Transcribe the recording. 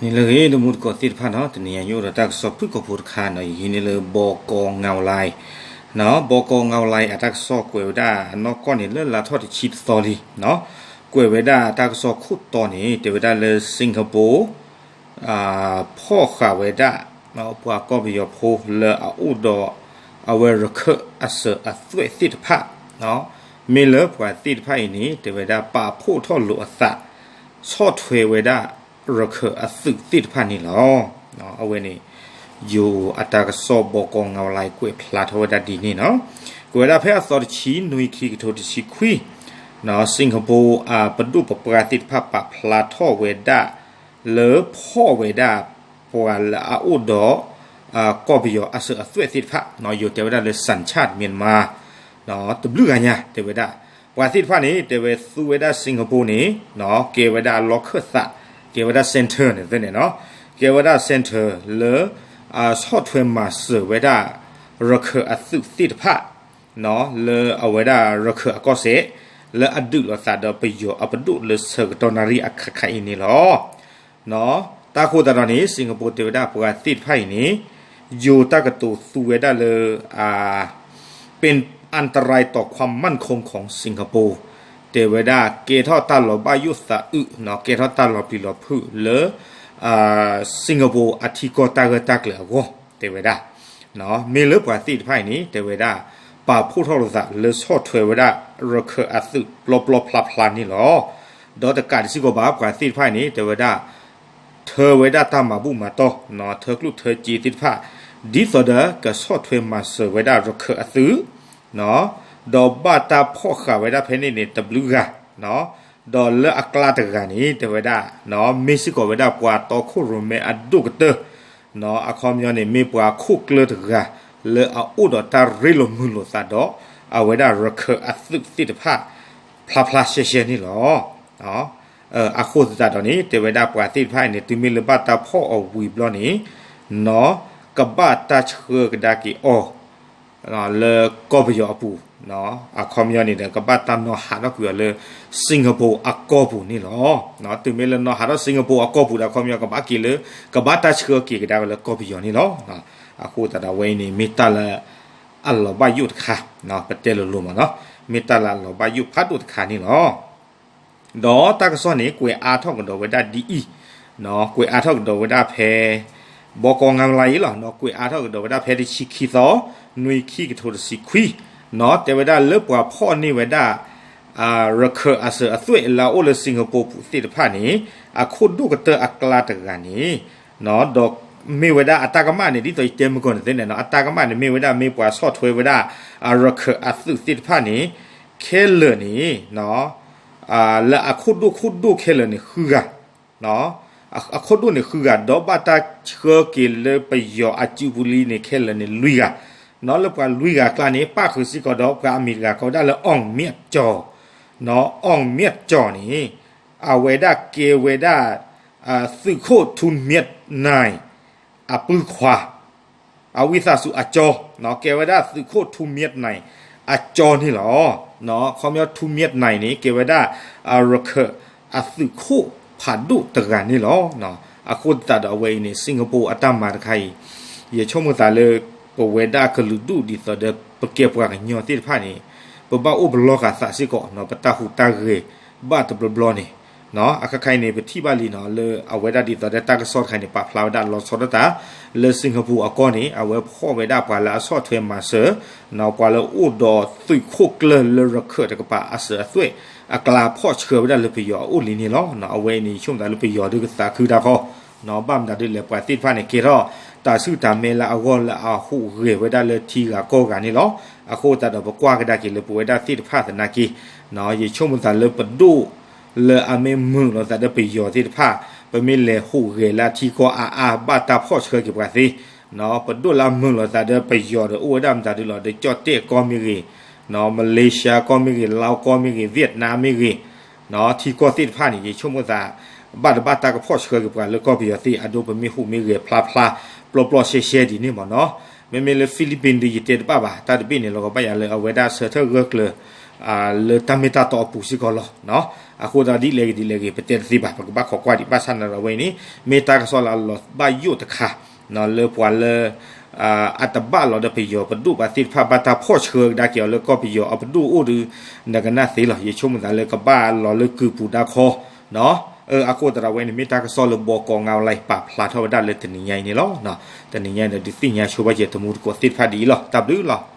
န့ၣ်လၢအဂ့ၤ တမူတကိးသ့ၣ်တဖၣ်နီၤ, တနံၤအံၤယအိၣ်ဒီးတၢ်ကစီၣ်ဖုၣ်ကိာ်ဖိတခါနီၤ, ယဟံးန့ၢ်လၢ ဘီကီငါဝ်လၢ်, ဘီကီငါဝ်လၢ် အတၢ်ကစီၣ်ကွဲးဝဲဒၣ်အနီၢ်ကီၢ်န့ၣ် လၢလါထီၣ်တဆံသီလံ, ကွဲးဝဲဒၣ်တၢ်ကစီၣ်ခိၣ်တီန့ၣ် တဲဝဲဒၣ်လၢ Singapore ဖီၣ်ဃာ်ဝဲဒၣ် ပှၤကီၢ်ပယီၤဖိလၢအအိၣ်ဒီး အဝဲရခၢၣ်အစၢၤအသွဲၣ်သ့ၣ်တဖၣ်, မ့ၢ်လၢပှၤသ့ၣ်တဖၣ်အံၤန့ၣ် တဲဝဲဒၣ်ပာ်ဖှိၣ်ထီၣ်လိာ်အသး ဆီၣ်ထွဲဝဲဒၣ် ရခၢၣ်အသုးသ့ၣ်တဖၣ်န့ၣ်လီၤ. အဝဲန့ၣ် ယိၤအတၢ်ကစီၣ် ဘီကီငါဝ်လၢ် ကွဲးဖျါထီၣ်ဝဲဒၣ်ဒ်န့ၣ်နီၤ, ကွဲးဝဲဒၣ်ဖဲအသီတဆံနွံ ခံကထိတဆံခွံ, Singapore အပဒိၣ်ပပှၢ်သ့ၣ်တဖၣ် ပာ်ဖျါထီၣ်ဝဲဒၣ် လၢဖီၣ်ဝဲဒၣ် ပှၤလၢအအိၣ်ဒီး ကီၢ်ပယီၤအစၢၤအသွဲၣ်သ့ၣ်တဖၣ် ယိၤတဲဝဲဒၣ်လၢ สัญชาติเมียนมา တဘျုးဂၤညါ တဲဝဲဒၣ် ပှၤသ့ၣ်တဖၣ်န့ၣ် တဲဝဲသူဝဲဒၣ် Singapore န့ၣ် ကဲဝဲဒၣ်အလီၢ်ခၢၣ်သး ကဲဝဲဒၣ် center န့ၣ်သ့န့ၣ်နီၤ, ကဲဝဲဒၣ် center လၢ ဆီၣ်ထွဲမၤစၢၤဝဲဒၣ် ရခၢၣ်အသုးသ့ၣ်တဖၣ် လၢအဝဲဒၣ်ရခၢၣ်အကီၢ်စဲၣ် လၢအဒုးလိာ်သးဒီးပယီၤအပဒိၣ်လၢဆၢကတီၢ်နၣ်ရံၣ်အခါခါအံၤန့ၣ်လီၤ. တၢ်ဃိသတးဒီးန့ၣ် Singapore တဲဝဲဒၣ်ပှၤသ့ၣ်တဖၣ်အံၤန့ၣ် ယိၤတၢ်ကတိၤသူဝဲဒၣ်လၢ เป็นอันตรายต่อความมั่นคงของสิงคโปร์ တဲဝဲဒၣ်ကဲထီၣ်တၢ်လီၤဘၣ်ယိၣ်သးအုး ကဲထီၣ်တၢ်လီၤပျံၤလီၤဖုးလၢ Singapore အထံကီၢ်တၢ်ဂၢၢ်တၢ်ကျၢၤအဂီၢ် တဲဝဲဒၣ် မ့ၢ်လၢပှၤသ့ၣ်တဖၣ်အံၤန့ၣ် တဲဝဲဒၣ် ပာ်ဖှိၣ်ထီၣ်လိာ်သးလၢဆီၣ်ထွဲဝဲဒၣ် ရခၢၣ်အသုးပျီပျီဖျါဖျါန့ၣ်လီၤ. ဒီးတကးဒံးစ့ၢ်ကီးဘၣ် ပှၤသ့ၣ်တဖၣ်အံၤန့ၣ် တဲဝဲဒၣ် ထၢဝဲဒၣ်တၢ်မၤဘူၣ်မၤတီၢ် ထၢကျိၣ်ထၢစ့သ့ၣ်တဖၣ် ဒ်သိးဒီးကဆီၣ်ထွဲမၤစၢၤဝဲဒၣ်ရခၢၣ်အသုး ဒီးဘၣ်တၢ်ဖီၣ်ဃာ်ဝဲဒၣ်ဖဲန့ၣ်န့ၣ် တဘျုးဂၤ ဒီးလၢအကျါတဂၤန့ၣ် တဲဝဲဒၣ် မ့ၢ်စ့ၢ်ကီးဝဲဒၣ်ပှၤတီခိၣ်ရိၣ်မဲအဒိၣ်ကတၢၢ် အခီပညီန့ၣ် မ့ၢ်ပှၤခိၣ်ကျၢၢ်တဂၤ လၢအအိၣ်ဒီးတၢ်ရ့လိာ်မုာ်လိာ်သးဒီး အဝဲဒၣ်ရခၢၣ်အသုးသ့ၣ်တဖၣ် ဖျါဖျါရှဲရှဲန့ၣ်လီၤ. အဃိသတးဒီးန့ၣ် တဲဝဲဒၣ်ပှၤသ့ၣ်တဖၣ်အံၤန့ၣ် တုၤမ့ၢ်လၢဘၣ်တၢ်ဖီၣ်အီၤဝံၤဘျီန့ၣ် ကဘၣ်တၢ်ဆှၢကဒါက့ၤအီၤ လၢကီၢ်ပယီၤအပူၤ အခီပညီန့ၣ်ဒီး ကဘၣ်တၢ်နီၤဟးထီၣ်ကွံာ်အီၤလၢ Singapore အကီၢ်ပူၤန့ၣ်လီၤ. တုၤမ့ၢ်လၢနီၤဟးထီၣ် Singapore အကီၢ်ပူၤဒီး အခီပညီကဘၣ်က့ၤလၢ ကဘၣ်တၢ်ဆှၢက့ၤကဒါက့ၤလၢကီၢ်ပယီၤန့ၣ်လီၤ. အဃိသတးဒီးအဝဲအံၤန့ၣ် မ့ၢ်တၢ်လၢ အလီၤဘၣ်ယိၣ်တခါ ပတဲလိၤလိၤမးနီၤ, မ့ၢ်တၢ်လၢအလီၤဘၣ်ယိၣ်ဖးဒိၣ်တခါန့ၣ်လီၤ. ဒီးတၢ်ကစီၣ်န့ၣ် ကွဲးအါထီၣ်ကဒီးဝဲဒၣ်ဒ်အံၤ, ကွဲးအါထီၣ်ကဒီးဝဲဒၣ်ဖဲ ဘီကီငါလါအံၤလီၤ, ကွဲးအါထီၣ်ကဒီးဝဲဒၣ်ဖဲတဆံခံသီ နွံ ခံကထိတဆံခွံ, တဲဝဲဒၣ်လၢပှၤဖီၣ်န့ၢ်ဝဲဒၣ် ရခၢၣ်အစၢၤအသွဲၣ်လၢအအိၣ်လၢ Singapore ပူၤသ့ၣ်တဖၣ်န့ၣ် အခိၣ်ဒိၣ်ကတၢၢ်အကျါတဂၤန့ၣ် ဒီးမ့ၢ်ဝဲဒၣ်အတၢ်ကမၣ်န့ၣ် ဒ်သိးယတဲမုၢ်ကီၢ်န့ၣ်သ့န့ၣ်နီၤ, အတၢ်ကမၣ်န့ၣ် မ့ၢ်ဝဲဒၣ်မ့ၢ်ပှၤဆီၣ်ထွဲဝဲဒၣ် အရခၢၣ်အသုးသ့ၣ်တဖၣ်န့ၣ် ခဲလၢာ်န့ၣ် လၢအခိၣ်ဒိၣ်ခိၣ်ဒိၣ်ခဲလၢာ်န့ၣ် ဃုဂၤ, အခိၣ်ဒိၣ်န့ၣ်ဃုဂၤ ဒီးဘၣ်တၢ်ဆှၢက့ၤလၢပယီၤအစုပူၤလံန့ၣ် ခဲလၢာ်န့ၣ်လွံၢ်ဂၤ, လၢပှၤလွံၢ်ဂၤအကျါန့ၣ် ပၣ်ဃုာ်စ့ၢ်ကီးဒီးပှၤအမံၤတဂၤ ကိးဝဲဒၣ်လၢ အီၣ်မၠဲၣ်ကၠီၣ်, အီၣ်မၠဲၣ်ကၠီၣ်န့ၣ် အဝဲဒၣ်ကဲဝဲဒၣ် သုးခိၣ်ထူမၠဲၣ်နၢၢ် အပုၢ်ခွါ, အဝံသးစူၤအကၠီ, ကဲဝဲဒၣ်သုးခိၣ်ထူမၠဲၣ်နၢၢ် အကၠီန့ၣ်လီၤ. ခီပညီထူမၠဲၣ်နၢၢ်န့ၣ် ကဲဝဲဒၣ် ရခၢၣ်အသုးခိၣ်ဖးဒိၣ်တဂၤန့ၣ်လီၤ. အဃိသတးဒီးအဝဲအံၤန့ၣ် Singapore အတၢ်မၤတခါအံၤ ယဆိကမိၣ်သးလၢ ပဝဲဒၣ်ကလုာ်ဒူၣ်ဒ်သိးဒီး ပကဲပှၤကညီသ့ၣ်တဖၣ်န့ၣ် ပဘၣ်အိၣ်ပလီၢ်ဃာ်သးစ့ၢ်ကီး ပတၢ်ဟူးတၢ်ဂဲၤဘၣ်တဘျီဘျီန့ၣ် အခါခါအံၤန့ၣ် ပထံၣ်ဘၣ်လံနီၤ လၢအဝဲဒၣ်ဒ်သိးဒီးတၢ်ကစီၣ်တခါန့ၣ် ပာ်ဖျါဝဲဒၣ်လီၤဆီဒၣ်တၢ် လၢ Singapore အကီၢ်န့ၣ် အဝဲဖီၣ်ဝဲဒၣ်ပှၤလၢအဆီၣ်ထွဲမၤစၢၤ ပှၤလၢအအိၣ်ဒီးသုးခိၣ်ကျၢၢ်လၢရခၢၣ်တကပၤအစၢၤအသွဲၣ် အကျါဖီၣ်ဆှၢဝဲဒၣ်လၢပယီၤအအိၣ်လံန့ၣ်လီၤ. အဝဲအံၤန့ၣ် ယဆိကမိၣ်သးလၢပယီၤဒုးကသးခုတၢ်ခီ ဘၣ်မတၤဒုးလဲၣ် ပှၤသ့ၣ်တဖၣ်န့ၣ် ကဲထီၣ်တၢ်ဆူၣ်တၢ်မဲလၢအဂီၢ်လၢအဟူးဂဲၤဝဲဒၣ်လၢထံဂၤကီၢ်ဂၤန့ၣ်လီၤ. အဃိသတးဒီး ပကွၢ်ကဒါက့ၤလၢပဝဲဒၣ်သ့ၣ်တဖၣ်သနာ်က့ ယဆိကမိၣ်သးလၢပဒိၣ်လၢအမ့ၢ်မုာ်လိာ်သးဒီးပယီၤသ့ၣ်တဖၣ် ပမ့ၢ်လဲၤဟူးဂဲၤလၢအထံကီၢ်အါအါ ဘၣ်တၢ်ဖီၣ်ဆှၢက့ၤပှၤသ့ ပဒိၣ်လၢအမုာ်လိာ်သးဒီးပယီၤဒီး အိၣ်ဝဲဒၣ်မတၤဒုးလီၤ ဒီးကၠီၣ်တဲၣ်ကီၢ်မ့ၢ်ဂ့ၤ, မလ့ၤၡါကီၢ်မ့ၢ်ဂ့ၤ, လါကီၢ်မ့ၢ်ဂ့ၤ, ဝ့ၢ်နါမ့ၢ်ဂ့ၤ ထံကီၢ်သ့ၣ်တဖၣ်န့ၣ် ယဆိကမိၣ်သး ဘၣ်တဘၣ်တၢ်ကဖီၣ်ဆှၢက့ၤပှၤလၢကီၢ်ပယီၤသ့ၣ် အဒိ ပမ့ၢ်ဟူးမ့ၢ်ဂဲၤဖျါဖျါ ပျီပျီရှဲရှဲဒ်န့ၣ်မ့ၢ်နီၤ. မ့မ့ၢ်လၢ Philippines ဒုးယတဲတဘၣ်ဘၣ် တၢ်တဘ့ၣ်န့ၣ် လီၤကဘၣ်ယၤလၢအဝဲဒၣ်ဆၢထၢၣ်ဂၢၢ်ကျၢၤ လၢတၢ်မ့ၢ်တၢ်တီအပူၤစ့ၢ်ကီးလီၤ. အဃိသတးဒ်လဲၣ်ဂ့ၤဒ်လဲၣ်ဂ့ၤ ပတဲတသ့ဘၣ် ပကဘၣ်ခိးကွၢ်ဒံး ဘၣ်ဆၣ်န့ၣ်ဒီးဝဲအံၤန့ၣ် မ့ၢ်တၢ်ကစီၣ်လၢအလီၤဘၣ်ယိၣ်တခါ လၢပှၤလၢ အတဘၣ်လီၤဒီးပယီၤပဒိၣ်ဘၣ်သ့ၣ်တဖၣ် ဘၣ်တၢ်ဖီၣ်ဆှၢကဒါက့ၤအီၤလၢကီၢ်ပယီၤအပဒိၣ်အိၣ်ဒီး နကနၣ်သ့လီၤ. ယဆိကမိၣ်သးလၢကဘၣ်လီၤလၢကုၢ်ပူၤဒါခီ အဃိသတးဒီးဝဲန့ၣ် မ့ၢ်တၢ်ကစီၣ်လၢဘီကီးငါဝဲလၢပာ်ဖျါထီၣ်ဝဲဒၣ်လၢတနံၤညါအံၤန့ၣ်လီၤ. တနံၤညါအံၤဒီးဒုးသ့ၣ်ညါဆိဘၣ်က့ၤတမူတကိးသ့ၣ်တဖၣ်ဒ်အံၤလီၤ. တၢ်ဘျုးလီၤ.